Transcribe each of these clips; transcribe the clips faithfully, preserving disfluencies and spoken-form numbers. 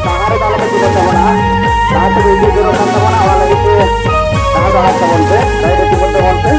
ᱰᱟᱦᱟᱨ ᱨᱮ ᱟᱞᱚᱯᱮ ᱛᱤᱸᱜᱩᱱ ᱛᱟᱵᱚᱱᱟ᱾ ᱰᱟᱦᱟᱨ ᱛᱮᱜᱮ ᱤᱫᱤ ᱡᱟᱹᱨᱩᱲ ᱠᱟᱱ ᱛᱟᱵᱚᱱᱟ, ᱚᱱᱟ ᱞᱟᱹᱜᱤᱫ ᱛᱮ ᱰᱟᱦᱟᱨ ᱫᱚ ᱟᱲᱟᱜ ᱛᱟᱵᱚᱱ ᱯᱮ, ᱥᱟᱭᱤᱰ ᱨᱮ ᱛᱤᱸᱜᱩᱱ ᱛᱟᱵᱚᱱ ᱯᱮ᱾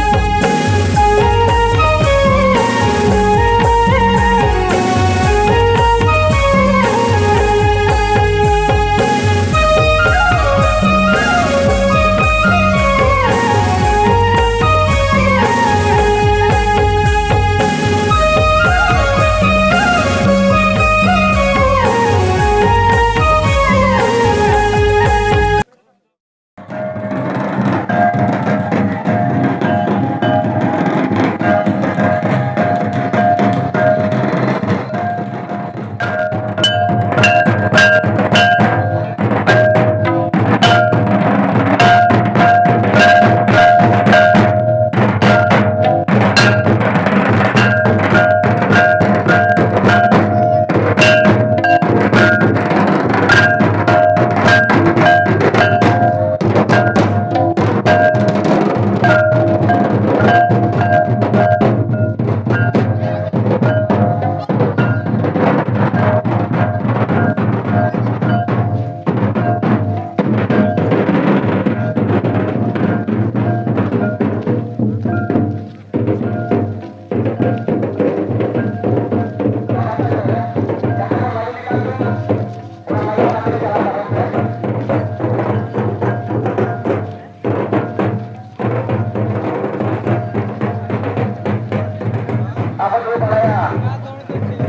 ᱟᱵᱚ ᱫᱚᱵᱚᱱ ᱵᱟᱲᱟᱭᱟ,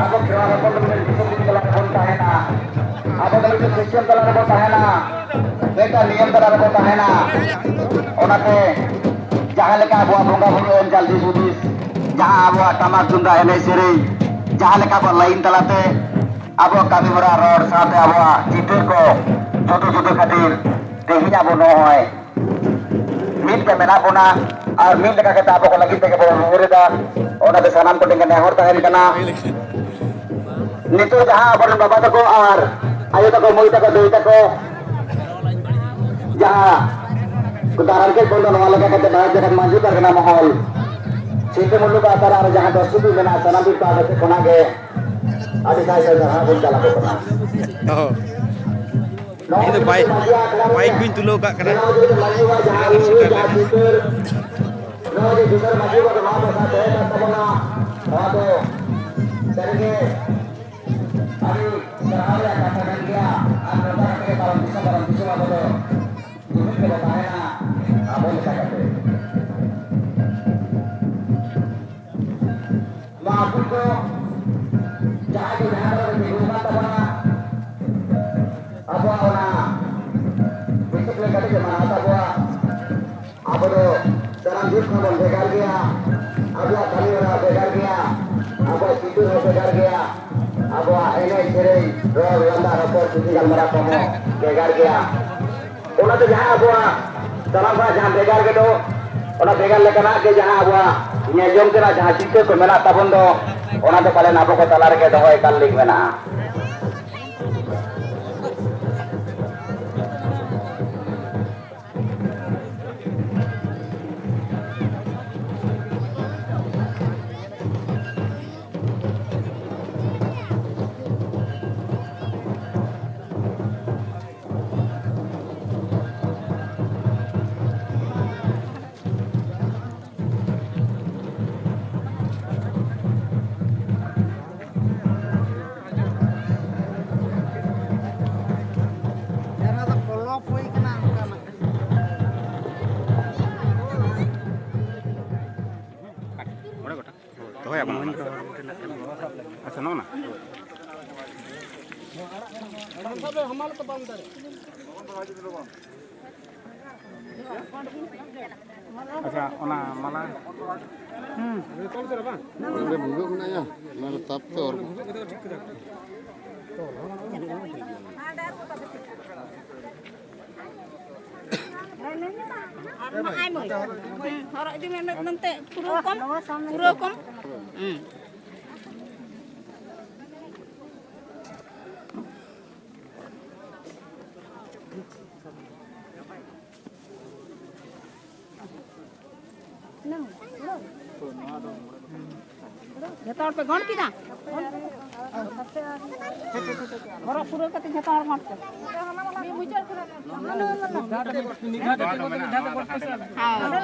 ᱟᱵᱚ ᱠᱷᱮᱨᱣᱟᱲ ᱦᱚᱯᱚᱱ ᱫᱚ ᱢᱤᱫᱴᱮᱱ ᱰᱤᱥᱤᱯᱞᱤᱱ ᱛᱟᱞᱟ ᱨᱮᱵᱚᱱ ᱛᱟᱦᱮᱱᱟ, ᱟᱵᱚ ᱫᱚ ᱢᱤᱫᱴᱮᱱ ᱥᱤᱥᱴᱮᱢ ᱛᱟᱞᱟ ᱨᱮᱵᱚᱱ ᱛᱟᱦᱮᱱᱟ, ᱢᱤᱫᱴᱮᱱ ᱱᱤᱭᱚᱢ ᱛᱟᱞᱟ ᱨᱮᱵᱚᱱ ᱛᱟᱦᱮᱱᱟ᱾ ᱚᱱᱟᱛᱮ ᱡᱟᱦᱟᱸ ᱞᱮᱠᱟ ᱟᱵᱚᱣᱟᱜ ᱵᱚᱸᱜᱟ ᱵᱩᱨᱩ ᱮᱢ ᱪᱟᱞ ᱫᱤᱥ ᱦᱩᱫᱤᱥ, ᱡᱟᱦᱟᱸ ᱟᱵᱚᱣᱟᱜ ᱴᱟᱢᱟᱠ ᱛᱩᱢᱫᱟᱜ ᱮᱱᱮᱡ ᱥᱮᱨᱮᱧ, ᱡᱟᱦᱟᱸ ᱞᱮᱠᱟ ᱟᱵᱚᱣᱟᱜ ᱞᱟᱭᱤᱱ ᱛᱟᱞᱟᱛᱮ ᱟᱵᱚᱣᱟᱜ ᱠᱟᱹᱢᱤ ᱦᱚᱨᱟ, ᱨᱚᱲ ᱥᱟᱶᱛᱮ ᱟᱵᱚᱣᱟᱜ ᱪᱤᱛᱟᱹᱨ ᱠᱚ ᱡᱩᱫᱟᱹ ᱡᱩᱫᱟᱹ ᱠᱷᱟᱹᱛᱤᱨ ᱛᱮᱦᱮᱧ ᱟᱵᱚ ᱱᱚᱜᱼᱚᱭ ᱢᱤᱫ ᱛᱮ ᱢᱮᱱᱟᱜ ᱵᱚᱱᱟ᱾ ᱟᱨ ᱢᱤᱫ ᱞᱮᱠᱟ ᱠᱟᱛᱮ ᱟᱵᱚ ᱠᱚ ᱞᱟᱹᱜᱤᱫ ᱛᱮᱜᱮ ᱵᱚᱱ ᱩᱭᱦᱟᱹᱨ ᱮᱫᱟ᱾ ᱚᱱᱟᱛᱮ ᱥᱟᱱᱟᱢ ᱠᱚᱴᱷᱮᱱ ᱜᱮ ᱱᱮᱦᱚᱨ ᱛᱟᱦᱮᱱ ᱠᱟᱱᱟ, ᱱᱤᱛᱚᱜ ᱡᱟᱦᱟᱸ ᱟᱵᱚᱨᱮᱱ ᱵᱟᱵᱟ ᱛᱟᱠᱚ ᱟᱨ ᱟᱭᱳ ᱛᱟᱠᱚ, ᱢᱟᱹᱭ ᱛᱟᱠᱚ, ᱫᱟᱹᱭ ᱛᱟᱠᱚ, ᱡᱟᱦᱟᱸ ᱫᱟᱨᱟᱢ ᱠᱮᱫ ᱵᱚᱱ ᱫᱚ, ᱱᱚᱣᱟ ᱞᱮᱠᱟ ᱠᱟᱛᱮ ᱵᱷᱟᱨᱚᱛ ᱡᱟᱠᱟᱛ ᱢᱟᱹᱡᱷᱤ ᱯᱟᱨᱜᱟᱱᱟ ᱢᱚᱦᱚᱞ, ᱥᱤᱞᱫᱟᱹ ᱢᱩᱞᱩᱠ ᱟᱛᱨᱟ ᱨᱮ ᱡᱟᱦᱟᱸ ᱫᱚ ᱥᱤᱫᱷᱩ ᱢᱮᱱᱟᱜᱼᱟ, ᱥᱟᱱᱟᱢ ᱢᱤᱫ ᱯᱟᱦᱴᱟ ᱥᱮᱫ ᱠᱷᱚᱱᱟᱜ ᱜᱮ ᱟᱹᱰᱤ ᱥᱟᱭ ᱥᱟᱭ ᱥᱟᱨᱦᱟᱣ ᱵᱚᱱ ᱪᱟᱞ ᱟᱠᱚ ᱠᱟᱱᱟ᱾ ᱚ᱾ ᱱᱚᱜᱼᱚᱭ ᱤᱧ ᱫᱚ ᱡᱮ ᱵᱟᱭ-, ᱢᱟᱹᱡᱷᱤ ᱟᱠᱷᱲᱟ ᱵᱟᱭᱤᱠ ᱨᱮ ᱠᱚᱧ ᱛᱩᱞᱟᱹᱣ ᱠᱟᱜ ᱠᱟᱱᱟ᱾ ᱱᱚᱣᱟ ᱡᱮ ᱢᱟᱹᱡᱷᱤ ᱵᱟᱵᱟ ᱡᱟᱦᱟᱸ ᱥᱮᱴᱮᱨ ᱞᱮᱱ ᱡᱟᱦᱟᱸ ᱜᱮ᱾ ᱪᱤᱛᱟᱹᱨ, ᱱᱚᱣᱟ ᱡᱮ ᱪᱤᱛᱟᱹᱨ ᱢᱟᱹᱡᱷᱤ ᱵᱟᱵᱟ ᱱᱚᱣᱟ ᱫᱚ ᱥᱟᱶ ᱛᱟᱦᱮᱸ ᱠᱟᱱ ᱛᱟᱵᱚᱱᱟ, ᱱᱚᱣᱟ ᱫᱚ ᱥᱟᱹᱨᱤᱜᱮ ᱟᱹᱰᱤ ᱥᱟᱨᱦᱟᱣ ᱨᱮᱭᱟᱜ ᱠᱟᱛᱷᱟ ᱠᱟᱱ ᱜᱮᱭᱟ᱾ ᱟᱨ ᱱᱚᱝᱠᱟ ᱠᱟᱛᱮ ᱜᱮ ᱯᱟᱨᱚᱢ ᱫᱤᱥᱚᱢ, ᱯᱟᱨᱚᱢ ᱫᱤᱥᱚᱢ ᱟᱵᱚ ᱫᱚ ᱡᱩᱢᱤᱫ ᱨᱮᱵᱚ ᱛᱟᱦᱮᱱᱟ, ᱟᱵᱚ ᱞᱮᱠᱟ ᱠᱟᱛᱮ᱾ ᱱᱚᱣᱟ ᱟᱹᱛᱩ ᱫᱚ ᱡᱟᱦᱟᱸᱭ ᱜᱮ ᱡᱟᱦᱟᱸ ᱠᱚᱨᱮ ᱵᱚᱱ ᱛᱤᱸᱜᱩ ᱟᱠᱟᱱ ᱛᱟᱵᱚᱱᱟ, ᱟᱵᱚᱣᱟᱜ ᱚᱱᱟ ᱰᱤᱥᱤᱯᱞᱤᱱ ᱠᱟᱹᱴᱤᱡ ᱵᱚᱱ ᱢᱟᱱᱟᱣ ᱛᱟᱵᱚᱣᱟ᱾ ᱟᱵᱚ ᱫᱚ ᱥᱟᱱᱟᱢ ᱡᱟᱹᱛ ᱠᱷᱚᱱ ᱵᱚᱱ ᱵᱷᱮᱜᱟᱨ ᱜᱮᱭᱟ, ᱟᱵᱚᱣᱟᱜ ᱠᱟᱹᱢᱤ ᱦᱚᱨᱟ ᱵᱷᱮᱜᱟᱨ ᱜᱮᱭᱟ, ᱟᱵᱚᱣᱟᱜ ᱪᱤᱛᱟᱹᱨ ᱦᱚᱸ ᱵᱷᱮᱜᱟᱨ ᱜᱮᱭᱟ, ᱟᱵᱚᱣᱟᱜ ᱮᱱᱮᱡ ᱥᱮᱨᱮᱧ, ᱨᱚᱲ ᱞᱟᱸᱫᱟ, ᱨᱚᱯᱚᱲ, ᱛᱷᱩᱛᱤ ᱜᱟᱞᱢᱟᱨᱟᱣ ᱠᱚᱦᱚᱸ ᱵᱷᱮᱜᱟᱨ ᱜᱮᱭᱟ᱾ ᱚᱱᱟᱛᱮ ᱡᱟᱦᱟᱸ ᱟᱵᱚᱣᱟᱜ ᱥᱟᱱᱟᱢ ᱠᱷᱚᱱᱟᱜ ᱡᱟᱦᱟᱸ ᱵᱷᱮᱜᱟᱨ ᱜᱮᱫᱚ, ᱚᱱᱟ ᱵᱷᱮᱜᱟᱨ ᱞᱮᱠᱟᱱᱟᱜ ᱜᱮ ᱡᱟᱦᱟᱸ ᱟᱵᱚᱣᱟᱜ ᱧᱮᱞ ᱡᱚᱝ ᱛᱮᱱᱟᱜ ᱡᱟᱦᱟᱸ ᱪᱤᱛᱟᱹᱨ ᱠᱚ ᱢᱮᱱᱟᱜ ᱛᱟᱵᱚᱱ ᱫᱚ, ᱚᱱᱟ ᱫᱚ ᱯᱟᱞᱮᱱ ᱟᱵᱚ ᱠᱚ ᱛᱟᱞᱟ ᱨᱮᱜᱮ ᱫᱚᱦᱚ ᱮᱠᱟᱞ ᱞᱤᱠ ᱢᱮᱱᱟᱜᱼᱟ᱾ ᱡᱟᱦᱟᱸ ᱫᱚ ᱯᱚᱞᱚᱵ ᱦᱩᱭ ᱠᱟᱱᱟ ᱚᱱᱠᱟᱱᱟᱜ᱾ ᱫᱚᱦᱚᱭᱟᱵᱚᱱ ᱚᱱᱟ᱾ ᱟᱪᱪᱷᱟ, ᱱᱚᱜᱼᱚ ᱱᱟ᱾ ᱟᱪᱪᱷᱟ, ᱚᱱᱟ ᱢᱟᱞᱟ᱾ ᱦᱩᱸ᱾ ᱚᱸᱰᱮ ᱵᱷᱩᱜᱟᱹᱜ ᱢᱮᱱᱟᱭᱟ, ᱚᱱᱟ ᱨᱮ ᱛᱟᱯ ᱛᱮ ᱚᱨ᱾ ᱟᱨ ᱱᱚᱜᱼᱚᱭ ᱢᱟᱹᱭ᱾ ᱦᱩᱸ, ᱦᱚᱨᱚᱜ ᱤᱫᱤ ᱢᱮ ᱱᱚᱱᱛᱮ ᱯᱩᱨᱟᱹ ᱠᱚᱢ, ᱯᱩᱨᱟᱹ ᱠᱚᱢ᱾ ᱦᱩᱸ᱾ ᱡᱚᱛᱚ ᱦᱚᱲ ᱯᱮ ᱜᱚᱸᱰ ᱠᱮᱫᱟ? ᱦᱚᱨᱚᱜ ᱯᱩᱨᱟᱹᱣ ᱠᱟᱛᱮ ᱡᱚᱛᱚ ᱦᱚᱲ ᱜᱚᱸᱰ ᱯᱮ᱾ ᱢᱤᱫ ᱫᱷᱟᱣ ᱛᱮ ᱛᱤᱸᱜᱩ ᱛᱮ ᱢᱤᱫ ᱫᱷᱟᱣ ᱛᱮ ᱜᱚᱸᱰ ᱯᱮ ᱥᱮ᱾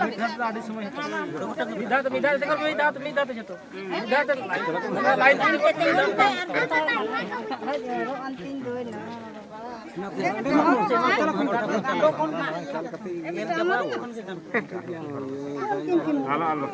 ᱢᱤᱫ ᱫᱷᱟᱣ ᱛᱮ ᱟᱹᱰᱤ ᱥᱚᱢᱚᱭ ᱦᱟᱛᱟᱣᱟ᱾ ᱢᱤᱫ ᱫᱷᱟᱣ ᱛᱮ, ᱢᱤᱫ ᱫᱷᱟᱣ ᱛᱮ ᱛᱤᱸᱜᱩ ᱢᱮ, ᱢᱤᱫ ᱫᱷᱟᱣ ᱛᱮ, ᱢᱤᱫ ᱫᱷᱟᱣ ᱛᱮ ᱡᱚᱛᱚ᱾ ᱢᱤᱫ ᱫᱷᱟᱣ ᱛᱮ ᱞᱟᱭᱤᱱ ᱛᱮ ᱛᱤᱸᱜᱩ ᱢᱮ, ᱢᱤᱫ ᱫᱷᱟᱣ ᱛᱮ᱾ ᱟᱞᱚ, ᱟᱞᱚ᱾